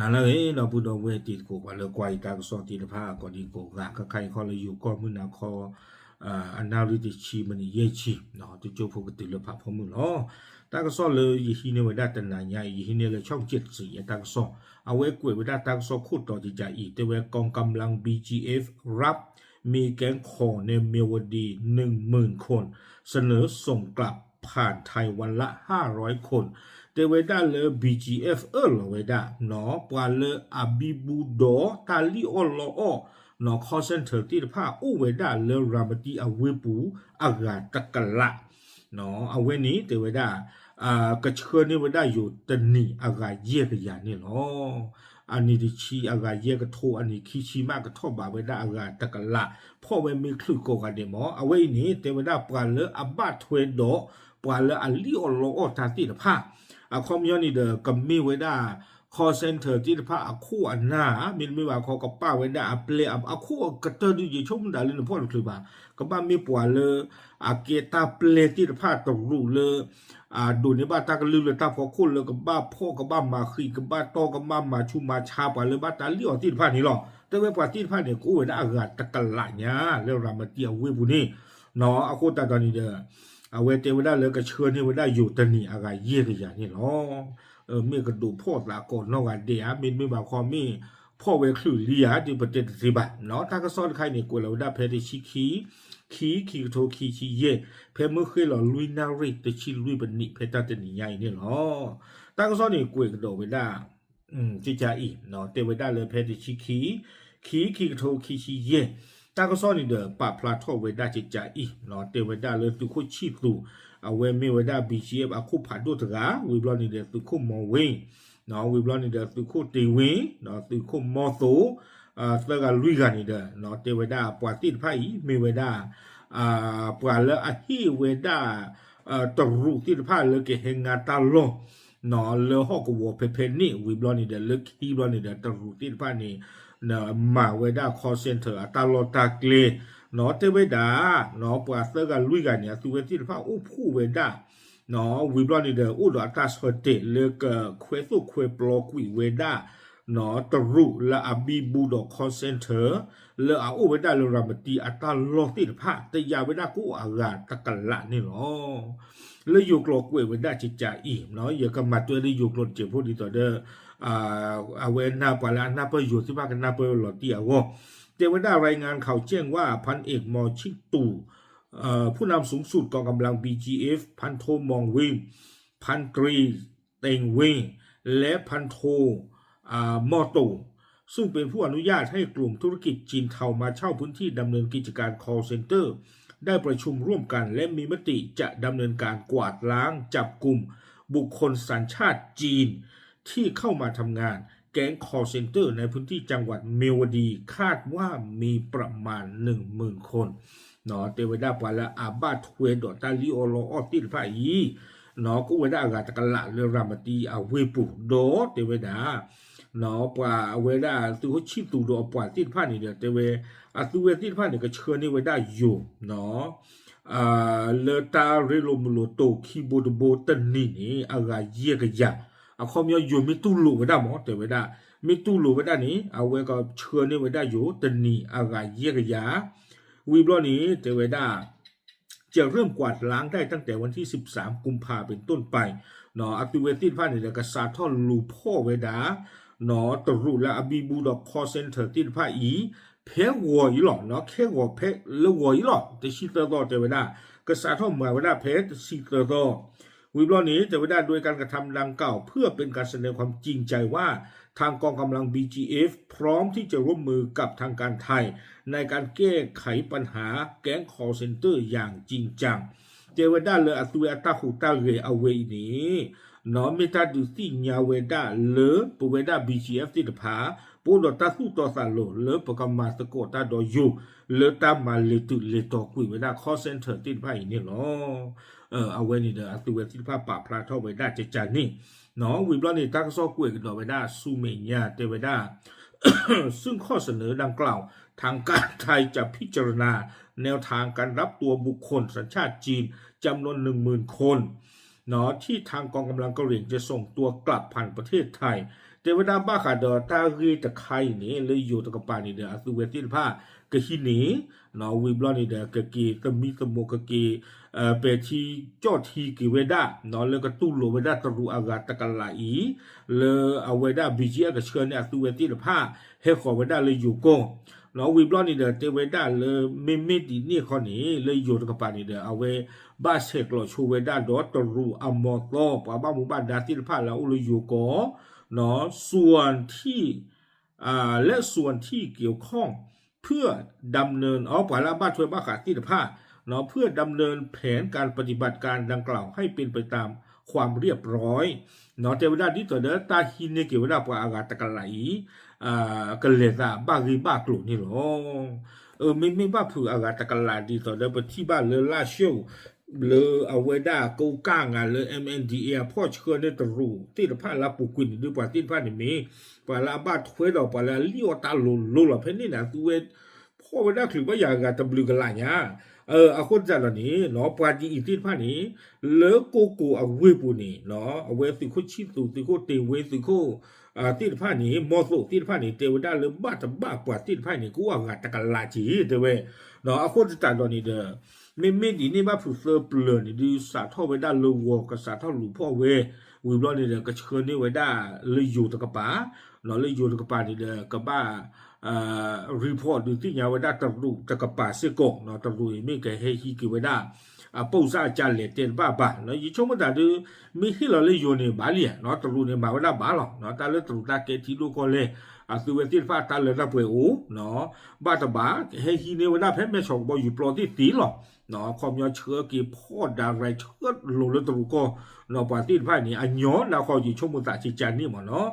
နၤလၢအဂ့ၤ ဒီပုၢ်ဒီဝဲၢ်တံၤသကိး ပှၤလၢကွၢ်ယတၢ်ကစီၣ်သ့ၣ်တဖၣ် ကိးဒံကိးဂၤ ခဲခါအံၤခီလၢယိၤကီၢ်မုၢ်နၤခီ အနၣ်ရံၣ်တဆံ မံးနံးယဲၢ်ဆံ တကၠိဖိကတုၤလၢဖးဖီမုၢ်လီၤ. တၢ်ကစီၣ်လၢယဟံးန့ၢ်ဝဲဒၣ်တနၤညါအံၤ ယဟံးန့ၢ်လၢ ช่องเจ็ดสี အတၢ်ကစီၣ် အဝဲကွဲးဝဲဒၣ်တၢ်ကစီၣ်ခိၣ်တီတကးအံၤ တဲဝဲ กองกำลัง บีจีเอฟ รับมือแก๊งข่อในเมียวดี หนึ่งหมื่นคน เสนอส่งกลับผ่านไทยวันละ ห้าร้อยคน တဲဝဲဒၣ်လၢ BGF အၢၣ်လီၤဝဲဒၣ် ပှၤလၢအဘံဘူဒီးတၢ်လံၣ်အီၣ်လီအီၣ် call center သ့ၣ်တဖၣ်အိၣ်ဝဲဒၣ်လၢရၤမတံအဝ့ၢ်ပူၤ အဂၤတကလး အဝဲန့ၣ်တဲဝဲဒၣ် ကဆှၢန့ၢ်ဝဲဒၣ်ယိၤတနံၤအဂၤယဲၢ်ကယၤန့ၣ်လီၤ. အနံၤတဆံအဂၤယဲၢ်ကထိ အနံၤခံဆံမးကထီၣ်ဘးဝဲဒၣ်အဂၤတကလး ဖီၣ်ဝဲမ့ၢ်ချုးကိးဂၤဒဲးမး အဝဲအံၤန့ၣ် တဲဝဲဒၣ်ပှၤလၢအဘၣ်ထွဲဒီး ပှၤလၢအလံၣ်အီၣ်လီအီၣ်တၢ်သ့ၣ်တဖၣ် အခီပညီန့ၣ်ဒီး ကမ့ၢ်ဝဲဒၣ် call center သ့ၣ်တဖၣ်အခိၣ်အနၢ် မ့တမ့ၢ်ဘၣ်ခီကပာ်ဝဲဒၣ်အပျဲၢ် အခိၣ်ကတၢၢ်ဒုးယဆိကမိၣ်တၢ်လၢနဖီၣ်တချုးဘၣ် ကဘၣ်မ့ၢ်ပှၤလၢ အကဲတၢ်ပျဲၢ်သ့ၣ်တဖၣ်တရူးလၢ ဒိးန့ၢ်ဘၣ်တၢ်ကလုၢ်လၢတၢ်ဖီခိၣ်လၢကဘၣ်ဖီၣ်ကဘၣ်မၤဃံး ကဘၣ်တီၢ်ကဘၣ်မၤဆူးမၤဆါပှၤလၢဘၣ်တၢ်လံၣ်အီၣ်သ့ၣ်တဖၣ်န့ၣ်လီၤ. တဲဝဲပှၤသ့ၣ်တဖၣ်န့ၣ် ကအိၣ်ဝဲဒၣ်အဂၤတကလးညါ လၢရၤမတံအဝ့ၢ်ပူၤန့ၣ် အဃိသတးဒီးန့ၣ်ဒီး အဝဲတဲဝဲဒၣ်လၢကဆှၢန့ၢ်ဝဲဒၣ်ယိၤတနံၤအဂၤယဲၢ်ကယၤန့ၣ်လီၤ. မ့ၢ်ကဒိးဖီၣ်သးကိးနီၢ်ဂၤဒဲးဧါ မ့တမ့ၢ်ဘၣ်ခီမ့ၢ်ဖီၣ်ဝဲချုးလံဧါ ဒ်ပတဲတသ့ဘၣ် တၢ်ကစီၣ်တခါအံၤန့ၣ် ကွဲးလီၤဝဲဒၣ်ဖဲတဆံခံ ခံ ခံကထိခံဆံယဲၢ် ဖဲမုၢ်ဃ့ၢ်လီၤလွံၢ်နၣ်ရံၣ်တဆံလွံၢ်ပနံး ဖဲတၢ်တနံၤညါအံၤန့ၣ်လီၤ. တၢ်ကစီၣ်န့ၣ်ကွဲးကဒီးဝဲဒၣ် ကကါအံၤ တဲဝဲဒၣ်လၢဖဲတဆံခံ ခံ ခံကထိခံဆံယဲၢ် တၢ်ကစီၣ်န့ၣ်ဒီးပာ်ဖျါထီၣ်ဝဲဒၣ်ကကါအံၤ တဲဝဲဒၣ်လၢသုးခိၣ်ဆံၣ်သူး အဝဲမ့ၢ်ဝဲဒၣ် BGF အခိၣ်ဖးဒိၣ်တဂၤ ဝံၤဘျီန့ၣ်ဒီးသုးခိၣ်မီၤဝ့ ဝံၤဘျီန့ၣ်ဒီးသုးခိၣ်တ့ဝ့ သုးခိၣ်မီသိး သၢဂၤလွံၢ်ဂၤန့ၣ်ဒီး တဲဝဲဒၣ်ပှၤသ့ၣ်တဖၣ်အံၤ မ့ၢ်ဝဲဒၣ် ပှၤလၢအဟ့ၣ်ဝဲဒၣ် တရူးသ့ၣ်တဖၣ်လၢကဟဲငါတၢ်လီၢ် လၢဟီၣ်ကဝီၤဖဲဖဲန့ၣ် ဝံၤဘျီန့ၣ်ဒီး လၢခံဘျီန့ၣ်ဒီး တရူးသ့ၣ်တဖၣ်န့ၣ် မၤဝဲဒၣ် call center အတၢ်လီၢ်တၢ်ကျဲ တဲဝဲဒၣ် ပှၤသၢဂၤလွံၢ်ဂၤန့ၣ် အသုဝဲသ့ၣ်တဖၣ်အိၣ်ဖှိၣ်ဝဲဒၣ် ဝံၤဘျီန့ၣ်ဒီး အိၣ်ဒီးအတၢ်ဆၢတဲာ်လၢကခွဲသိၣ်ခွဲပျီကွံာ်ဝဲဒၣ် တရူးလၢအဘံဘူဒီး call center လၢအအိၣ်ဝဲဒၣ်လၢရၤမတံအတၢ်လီၢ်သ့ၣ်တဖၣ် တယာ်ဝဲဒၣ်ကအိၣ်အဂၤတကလးန့ၣ်လီၤ. လၢယိၤကျိာ်ကွဲးဝဲဒၣ်ကကါအံၤ ယကမၤတွဲလၢယိၤကျိာ်တစဲးဖိဒ်သိးဒီး အဝဲနၢ်ပှၤလၢအနၢ်ပၢၢ်ယိၤသ့ၣ်တဖၣ်ကနၢ်ပၢၢ်ဝဲလီၤတံၢ်အဂီၢ် တဲဝဲဒၣ် รายงานข่าวแจ้งว่า พันเอก มอชิงตู่ ผู้นำสูงสุดกองกำลัง บีจีเอฟ พันโท มองวิง พันตรี เต็งวิง และพันโท มอโต ซึ่งเป็นผู้อนุญาตให้กลุ่มธุรกิจจีนเทามาเช่าพื้นที่ดำเนินกิจการ call center ได้ประชุมร่วมกันและมีมติจะดำเนินการกวาดล้างจับกลุ่มบุคคลสัญชาติจีนที่เข้ามาทำงานแก๊ง call center ในพื้นที่จังหวัดเมียวดี คาดว่ามีประมาณ หนึ่งหมื่นคน တဲဝဲဒၣ်ပှၤလၢအဘၣ်ထွဲဒီးတၢ်လံၣ်အီၣ်လီအီၣ်သ့ၣ်တဖၣ်အံၤ ကအိၣ်ဝဲဒၣ်အဂၤတကလးလၢရၤမတံအဝ့ၢ်ပူၤ ဒီးတဲဝဲဒၣ် ပှၤအဝဲဒၣ်သုးခိၣ်ဆံၣ်သူးဒီးအပှၤသ့ၣ်တဖၣ်န့ၣ်ဒီး တဲဝဲ အသုဝဲသ့ၣ်တဖၣ်န့ၣ် ကဆှၢန့ၢ်ဝဲဒၣ်ယိၤ လၢတၢ်ရ့လိာ်မုာ်လိာ်တိာ်ခံဘိတဘိတနံၤန့ၣ် အဂၤယဲၢ်ကယၤ အခီပညီယိၤမ့ၢ်တူၢ်လိာ်ဝဲဒၣ်မး တဲဝဲဒၣ် မ့ၢ်တူၢ်လိာ်ဝဲဒၣ်န့ၣ် အဝဲကဆှၢန့ၢ်ဝဲဒၣ်ယိၤတနံၤအဂၤယဲၢ်ကယၤ ဝံၤဘျီန့ၣ် တဲဝဲဒၣ် จะเริ่มกวาดล้างได้ตั้งแต่วันที่ สิบสาม กุมภา เป็นต้นไป အသုဝဲသ့ၣ်တဖၣ်န့ၣ်ဒီး ကစးထီၣ်လူၤဖီၣ်ဝဲဒၣ် တရူးလၢအဘံဘူဒီး call center သ့ၣ်တဖၣ်အံၤ ဖဲဂီၤအံၤလီၤ ခဲဂီၤဖဲလၢဂီၤအံၤလီၤ တဆံသၢသီတဲဝဲဒၣ် ကစးထီၣ်မၤဝဲဒၣ်ဖဲတဆံသၢသီ ဝံၤဘျီန့ၣ် တဲဝဲဒၣ် โดยการกระทำดังกล่าวเพื่อเป็นการแสดงความจริงใจว่า ทางกองกำลัง บีจีเอฟ พร้อมที่จะร่วมมือกับทางการไทย ในการแก้ไขปัญหาแก๊ง call center อย่างจริงจัง တဲဝဲဒၣ်လၢအသုဝဲအတၢ်ဟူးတၢ်ဂဲၤအဝဲအံၤန့ၣ် မ့ၢ်တၢ်ဒုးသ့ၣ်ညါဝဲဒၣ်လၢပဝဲဒၣ် BGF သ့ၣ်တဖၣ် ပအိၣ်ဒီးတၢ်သူၣ်တီသးလိၤလၢပကမၤသကိးတၢ်ဒီးယိၤ လၢတၢ်မၤလဲၤတုၤလဲၤတီၤကွံာ်ဝဲဒၣ် call center သ့ၣ်တဖၣ်အံၤန့ၣ်လီၤ. အဝဲန့ၣ်ဒီး အသုဝဲသ့ၣ်တဖၣ်ပာ်ဖျါထီၣ်ဝဲဒၣ်ကကန့ၣ် ဝံၤဘျီန့ၣ် တၢ်ကစီၣ်ကွဲးကဒီးဝဲဒၣ်ဆူမဲာ်ညါတဲဝဲဒၣ် ซึ่งข้อเสนอดังกล่าว ทางการไทยจะพิจารณาในการแก้ไขปัญหาแก๊ง คอลเซ็นเตอร์อย่างจริงจัง ที่ทางกองกำลังกะเหรี่ยงจะส่งตัวกลับผ่านประเทศไทย တဲဝဲဒၣ်ဘၣ်ဃးဒီးတၢ်ဂ့ၢ်တခါအံၤန့ၣ် လၢယိၤတကပၤန့ၣ်ဒီး အသုဝဲသ့ၣ်တဖၣ်ကဟံးန့ၢ် ဝံၤဘျီန့ၣ်ဒီး ကက့ၤသမံသမိး ကက့ၤ ပဲာ်ထံကၠီၣ်ထံက့ၤဝဲဒၣ် လၢကတူၢ်လိာ်ဝဲဒၣ်တရူးအဂၤတကလးအံၤ လၢအဝဲဒၣ် ဘီၣ်ကၠံအၣ် ကဆှၢန့ၢ်အသုဝဲသ့ၣ်တဖၣ် ဟဲဃီၤဝဲဒၣ်လၢယိၤကီၢ် ဝံၤဘျီန့ၣ်ဒီး တဲဝဲဒၣ်လၢ မ့မ့ၢ်ဒ်န့ၣ်ခီန့ၣ် လၢယိၤတကပၤန့ၣ်ဒီး အဝဲဘၣ်ဆဲးကျိးဆိဝဲဒၣ်ဒီးတရူးအမီၢ်သီ ပှၤဘၣ်မူဘၣ်ဒါသ့ၣ်တဖၣ်လၢအအိၣ်လၢယိၤကီၢ် ส่วนที่ และส่วนที่เกี่ยวข้อง เพื่อดำเนิน အ ပှၤလၢအဘၣ်ထွဲဘၣ်ဃးသ့ၣ်တဖၣ် เพื่อดำเนินแผนการปฏิบัติการดังกล่าว ให้เป็นไปตามความเรียบร้อย တဲဝဲဒၣ်ဒ်သိးဒီးတၢ်ဟံးန့ၢ်က့ၤဝဲဒၣ်ပှၤအဂၤတကလးအံၤ ကလဲၤသးဘၣ်ဂ့ၢ်ဘၣ်ကျိၤန့ၣ်လီၤ. မ့မ့ၢ်ဘၣ်ဖုးအဂၤတကလးဒ်သိးဒီးပထံၣ်ဘၣ်လၢလါၡိၣ် လၢအဝဲဒၣ်ကိးကၣ်ငါလၢ MNDAA အဖီၣ်ဆှၢန့ၢ်တရူးသ့ၣ်တဖၣ်လၢအပူၤကွံာ်န့ၣ် ဒ်ပှၤသ့ၣ်တဖၣ်န့ၣ်မ့ၢ် ပှၤလၢအဘၣ်ထွဲဒီးပှၤလၢအလံၣ်အီၣ်တၢ်လိၤလိၤလီၤ. ဖဲန့ၣ်န့ၣ် အသုဝဲဖီၣ်ဝဲဒၣ်ချုးဘၣ်ယၤအဂၤတဘျုးကလးညါ အဃိသတးဒီးန့ၣ် ပှၤဒ်အံၤသ့ၣ်တဖၣ်န့ၣ် လၢကိကိၣ်အဝ့ၢ်ပူၤန့ၣ် အဝဲသုးခိၣ်ဆံၣ်သူး သုးခိၣ်တ့ၢ်ဝ့ သုးခိၣ်သ့ၣ်တဖၣ်န့ၣ် မီၢ်သိးသ့ၣ်တဖၣ်န့ၣ် တဲဝဲဒၣ်လၢဘၣ်တဘၣ်ပှၤသ့ၣ်တဖၣ်န့ၣ် ကအိၣ်အဂၤတကလးက့ၤ တဲဝဲ အဃိသတးဒီးန့ၣ်ဒီး မ့မ့ၢ်ဒ်န့ၣ်ဘၣ်ဖုးသၢပျၢၤန့ၣ် ဒုးစးထီၣ်ဝဲဒၣ်လၢဂီၤ ကစးထီၣ်လူၤဖီၣ်ဝဲ ဝံၤဘျီန့ၣ်ဒီး ကဆှၢန့ၢ်ဝဲဒၣ်လၢယိၤတကပၤ လၢယိၤတကပၤန့ၣ်ဒီး ကဘၣ် report ဒုးသ့ၣ်ညါဝဲဒၣ်တရူးတကပၤစ့ၢ်ကီး တရူးအံၤမ့ၢ်ကဟဲဟံးက့ၤဝဲဒၣ် အပိၢ်စၣ်အကလဲာ်တဲတဘၣ်ဘၣ် ယဆိကမိၣ်သးဒုး မ့ၢ်ဟ့ၣ်လီၤလၢယိၤန့ၣ်ဘၣ်လံ တရူးန့ၣ်မၤဝဲဒၣ်ဘၣ်လီၤ တၢ်လၢတရူးတၢ်ကဲထံဒိၣ်ကီၢ်လဲၢ် အသုဝဲသ့ၣ်တဖၣ်တၢ်လၢတၢ်ပှဲၤအိၣ် ဘၣ်တဘၣ် ကဟဲဟံးန့ၢ်ဝဲဒၣ်ဖဲမဲၢ်ဆီးကဘီယူၤပျီသ့ၣ်သ့လီၤ ခီပညီဆှၢက့ၤဖီၣ် direct ဆှၢလိာ်လၢတရူးကီၢ် ပှၤသ့ၣ်တဖၣ်န့ၣ် အညီနၤဃီယဆိကမိၣ်သးကကန့ၣ်မ့ၢ်နီၤ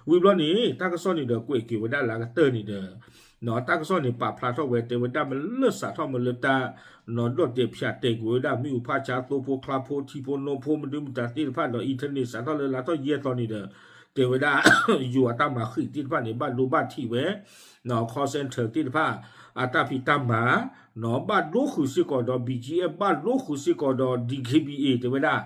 ဝံၤဘျီန့ၣ် တၢ်ကစီၣ်န့ၣ်ဒီးကွဲးက့ၤဝဲဒၣ်လၢအကတၢၢ်န့ၣ်ဒီး တၢ်ကစီၣ်န့ၣ်ပာ်ဖျါထီၣ်ဝဲ တဲဝဲဒၣ်မ့ၢ်လၢစးထီၣ်မ့ၢ်လၢတၢ် ဒီၣ်တဲာ်ဖၠးတဲာ်ကွံာ်ဝဲဒၣ် မ့ၣ်အူဖးဆါသိဖိချါဖိထံဖိနိဖိမဒုမတၤသ့ၣ်တဖၣ်ဒီး internet စးထီၣ်လၢလါထီၣ်ယဲၢ်သီန့ၣ်ဒီး တဲဝဲဒၣ် ယိၤအတၢ်မၤဃံးသ့ၣ်တဖၣ်န့ၣ် ဘၣ်ဒိဘၣ်ထံးဝဲ call center သ့ၣ်တဖၣ် အတၢ်ဖံးတၢ်မၤ ဘၣ်ဒိဃုာ်စ့ၢ်ကီးဒီး ဘီၣ်ကၠံအၣ် ဘၣ်ဒိဃုာ်စ့ၢ်ကီးဒီး DKBA တဲဝဲဒၣ်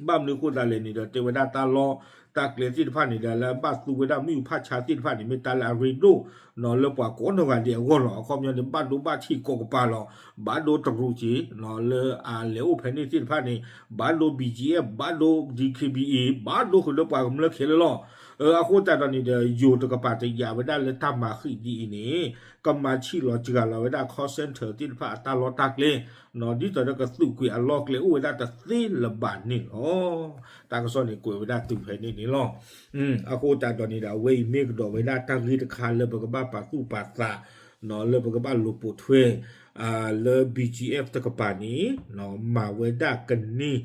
ဘၣ်မနုၤအဃိသတးလဲၣ်န့ၣ်ဒီး တဲဝဲဒၣ်တၢ်လီၢ်တၢ်ကျဲသ့ၣ်တဖၣ်န့ၣ်ဒီး လၢဘၣ်သူဝဲဒၣ်မ့ၣ်အူဖးဆါသ့ၣ်တဖၣ်န့ၣ် မ့ၢ်တၢ်လၢအရ့ဒိၣ် လၢပှၤကိးနီၢ်ဂၤဒဲးအဂီၢ်လီၤ. အခီပညီန့ၣ် ဘၣ်ဒိဘၣ်ထံးကိးကပၤလီၤ. ဘၣ်ဒိတရူးက့ၤ လၢအလဲၤအိၣ်ဖဲန့ၣ်သ့ၣ်တဖၣ်န့ၣ် ဘၣ်ဒိ ဘီၣ်ကၠံအၣ် ဘၣ်ဒိ DKBA ဘၣ်ဒိဃုာ်လၢပှၤကမျၢၢ်ခဲလၢာ်လီၤ. အဃိသတးဒီးန့ၣ်ဒီး ယိၤတကပၤတယာ်ဝဲဒၣ်လၢတၢ်မၤဃံးဒ်အံၤန့ၣ် ကမၤဆံးလီၤစှၤလီၤဝဲဒၣ် call center သ့ၣ်တဖၣ်အတၢ်လီၢ်တၢ်ကျဲ ဒ်သိးဒီးကသုးကွံာ်အလီၢ်ကျဲအိၣ်ဝဲဒၣ်တသ့လၢၤဘၣ်န့ၣ်လီၤ. တၢ်ကစီၣ်န့ၣ်ကွဲးဝဲဒၣ်တုၤဖဲန့ၣ်န့ၣ်လီၤ. အဃိသတးဒီးန့ၣ်ဒီး အဝဲအံၤမ့ၢ်ကဒီးဝဲဒၣ်တၢ်ဂ့ၢ်တခါလၢပကဘၣ်ပာ်သူၣ်ပာ်သး လၢပကဘၣ်လိာ်ပိာ်ထွဲ လၢ ဘီၣ်ကၠံအၣ် တကပၤန့ၣ် မၤဝဲဒၣ်ကန့ၢ်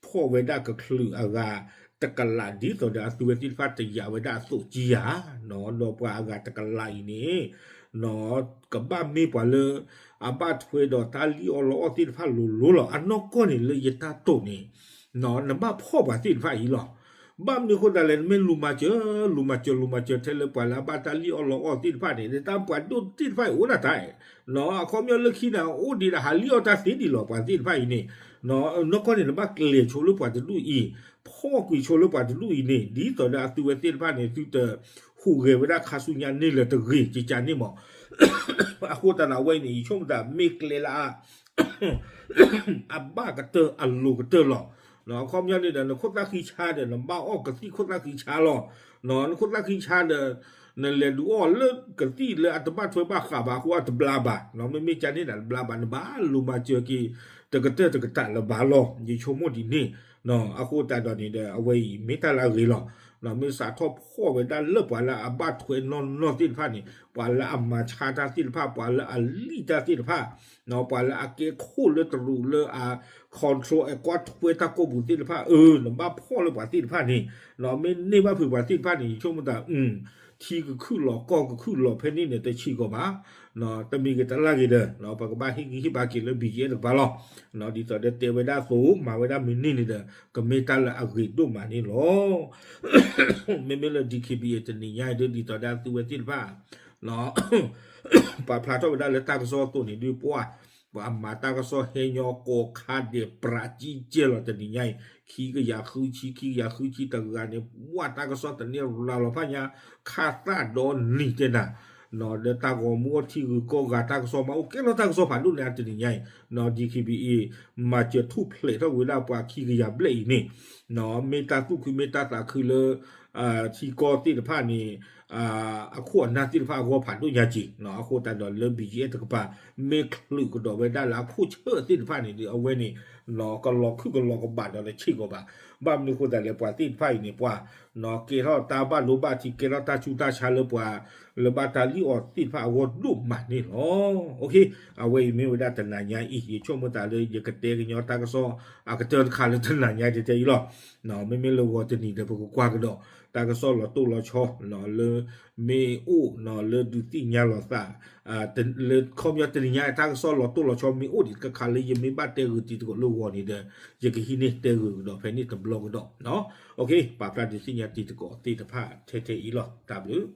ဖီၣ်ဝဲဒၣ်ကချုးအဂၤတကလး ဒ်သိးဒီးအသုဝဲသ့ၣ်တဖၣ်တယာ်ဝဲဒၣ်အသိးကံယၤ ဒီးပှၤအဂၤတကလးအံၤန့ၣ် ကဘၣ်မ့ၢ်ပှၤလၢ အဘၣ်ထွဲဒီးတၢ်လံၣ်အီၣ်လီအီၣ်သ့ၣ်တဖၣ်လိၤလိၤလီၤ. အနီၢ်ကီၢ်န့ၣ်လၢယတၢ်တိာ်န့ၣ် နဘၣ်ဖီၣ်ပှၤသ့ၣ်တဖၣ်အံၤလီၤ. ဘၣ်မနုၤအဃိသတးလဲၣ် နမ့ၢ်လူၤမၤစၢၤ လူၤမၤစၢၤ လူၤမၤစၢၤထဲလၢပှၤလၢအဘၣ်တၢ်လံၣ်အီၣ်လီအီၣ်သ့ၣ်တဖၣ်န့ၣ် နတၢ်ပှၤဒိၣ်သ့ၣ်တဖၣ်အံၤအိၣ်ဒၣ်တၢ် အခီပညီလၢခံန့ၣ် အိၣ်ဒံးဒီးဟးလံၣ်အီၣ်တၢ်သ့ဒံးလီၤ. ပှၤသ့ၣ်တဖၣ်အံၤန့ၣ် နီၢ်ကီၢ်န့ၣ် နဘၣ်ကျဲၤဆိလၢပှၤတဒူၣ်အံၤ ဖီၣ်ကွံာ်ဆိလၢပှၤတဒူၣ်အံၤန့ၣ် ဒ်သိးဒီးအသုဝဲသ့ၣ်တဖၣ်န့ၣ် သုတဟူးဂဲၤဝဲဒၣ်ခါဆူညါန့ၢ်လၢၤတဂ့ၤ ကကန့ၣ်မး အဃိသတးဒီးအဝဲအံၤန့ၣ် ယဆိကမိၣ်သးမ့ၢ်ကျဲလၢအ အဘၣ်ကတၢၢ်အလိၤကတၢၢ်လီၤ. အခီပညီန့ၣ်ဒီး နခိၣ်သၣ်ဃံဆါဒီး နဘၣ်အီၣ်ကသံၣ်ခိၣ်သၣ်ဃံဆါလီၤ. နခိၣ်သၣ်ဃံဆါဒီး နလဲၤဒုးအီၣ်လၢကသံၣ်လၢအတဘၣ်ထွဲဘၣ်ဃးဘၣ်အဃိ အတဘျါဘၣ်. မ့မ့ၢ်ကန့ၣ်ဒီးတဘျါဘၣ် နဘၣ်လူၤမၤစၢၤက့ၤ တကတၢၢ်တကတၢၢ်လၢၤဘၣ်လီၤ. ယဆိကမိၣ်ဒ်န့ၣ် အဃိသတးဒီးန့ၣ်ဒီး အဝဲအံၤမ့ၢ်တၢ်လၢအဂ့ၤလီၤ. မ့ၢ်စးထီၣ်ဖီၣ်ဝဲဒၣ်လၢပှၤလၢအဘၣ်ထွဲနီၢ်နီၢ်သ့ၣ်တဖၣ်န့ၣ် ပှၤလၢအမၤဆါတၢ်သ့ၣ်တဖၣ် ပှၤလၢအလံၣ်တၢ်သ့ၣ်တဖၣ် ပှၤလၢအကဲခိၣ်လၢတရူးလၢအ control အကွၢ်ထွဲတၢ်ကိၢ်ပူၤသ့ၣ်တဖၣ် အၢ နဘၣ်ဖီၣ်လၢပှၤသ့ၣ်တဖၣ်န့ၣ် မ့ၢ်န့ၢ်ဘၣ်ဖုးပှၤသ့ၣ်တဖၣ်န့ၣ် ယဆိကမိၣ်သး ထံကခုၣ်လီၤကီၢ်ကခုၣ်လီၤဖဲန့ၣ်န့ၣ် တဆံးကီးဘၣ် တမံၤဂ့ၤတလၢ်ဂ့ၤဒီး ပကဘၣ်ဟ့ၣ်ဂံၢ်ဟ့ၣ်ဘါက့ၤလၢ ဘီၣ်ကၠံအၣ် တကပၤလီၤ. ဒ်သိးဒီးတဲဝဲဒၣ်အသိး မၤဝဲဒၣ်မ့ၢ်န့ၢ်န့ၣ်ဒီး ကမ့ၢ်တၢ်လၢအဂ့ၤဒိၣ်မးန့ၣ်လီၤ. မ့မ့ၢ်လၢ DKBA တနံၤညါအံၤဒ်သိးဒီးအသုဝဲသ့ၣ်တဖၣ် ပာ်ဖျါထီၣ်ဝဲဒၣ်လၢတၢ်ကစီၣ်အသိးန့ၣ်ဒုး ပှၤ ပှၤမၤတၢ်ကစီၣ်ဟဲညီကိးခါဒဲးပြးကံကဲလီၤတနံၤညါအံၤ, ခံကယၤဃုဆံ ခံကယၤဃုဆံတဂၤန့ၣ် ဝဲတၢ်ကစီၣ်တန့ၢ်ရၤလီၤဖးညါ ခါသၣ်ဒီနံၤတဲနၤ, လၢတၢ်ဂီၤမူအီထံဂုၤကီၢ်ဂၤတၢ်ကစီၣ်မၤအိၣ်ကဲလီၤတၢ်ကစီၣ်ဖးဒိၣ်န့ၣ် တနံၤညါအံၤ DKBA မၤစၢၤထူၣ်ဖျဲးထီၣ်ဝဲဒၣ်ပှၤခံကယၤဘျဲၣ်အံၤန့ၣ် မ့ၢ်တၢ်သူၣ်ခုမ့ၢ်တၢ်သးခုလၢ ထံကီၢ်သ့ၣ်တဖၣ်န့ၣ် အခိၣ်အနၢ်သ့ၣ်တဖၣ်အဂီၢ်ဖးဒိၣ်ညါက့ၤ, အဃိသတးဒီးလၢ BGF တကပၤ မ့ၢ်ချုးကဒီးဝဲဒၣ်လၢအခိၣ်ဆၢၣ်သ့ၣ်တဖၣ်န့ၣ်ဒီး အဝဲန့ၣ် ကလီၤခုၣ်ကလီၤကဘၣ်ဒီးတဆ့ၣ်ကီးဘၣ်. ဘၣ်မနုၤအဃိသတးလဲၣ် ပှၤသ့ၣ်တဖၣ်အံၤန့ၣ် ပှၤ ကဲထီၣ်တၢ်ဘၣ်လိဘၣ်ထံး ကဲထီၣ်တၢ်ဆူးတၢ်ဆါလၢပှၤ လၢဘၣ်တၢ်လံၣ်အီၤသ့ၣ်တဖၣ်အဂီၢ်ဒိၣ်မးန့ၣ်လီၤ. အဝဲအံၤမ့ၢ်ဝဲဒၣ်တနၤညါအံၤ ယဆိကမိၣ်သးလၢယကတဲကညီတၢ်ကစီၣ်အကတၢၢ်တခါလၢတနၤညါတဲတဲအံၤလီၤ. မ့မ့ၢ်လၢဂီၤတနံၤဒီး ပကကွၢ်ကဒီး တၢ်ကစီၣ်လီၤတိၢ်လီၤဆီ လၢ မ့ၢ်အိၣ် လၢဒုးသ့ၣ်ညါလိာ်သး လၢခီပညီတနံၤညါ တၢ်ကစီၣ်လီၤတိၢ်လီၤဆီမ့ၢ်အိၣ်ဒံးတခါခါလၢယမ့ၢ်ဘၣ်တဲဂုာ်တံၤသကိးလၢဂီၤန့ၣ်ဒီး ယကဟံးန့ၢ်တဲဂုာ်ကဒီးဖဲန့ၣ်တဘျီကဒီး. ပာ်ဖျါဒုးသ့ၣ်ညါတံၤသကိးသ့ၣ်တဖၣ်ထဲထဲအံၤလီၤ. တၢ်ဘျုး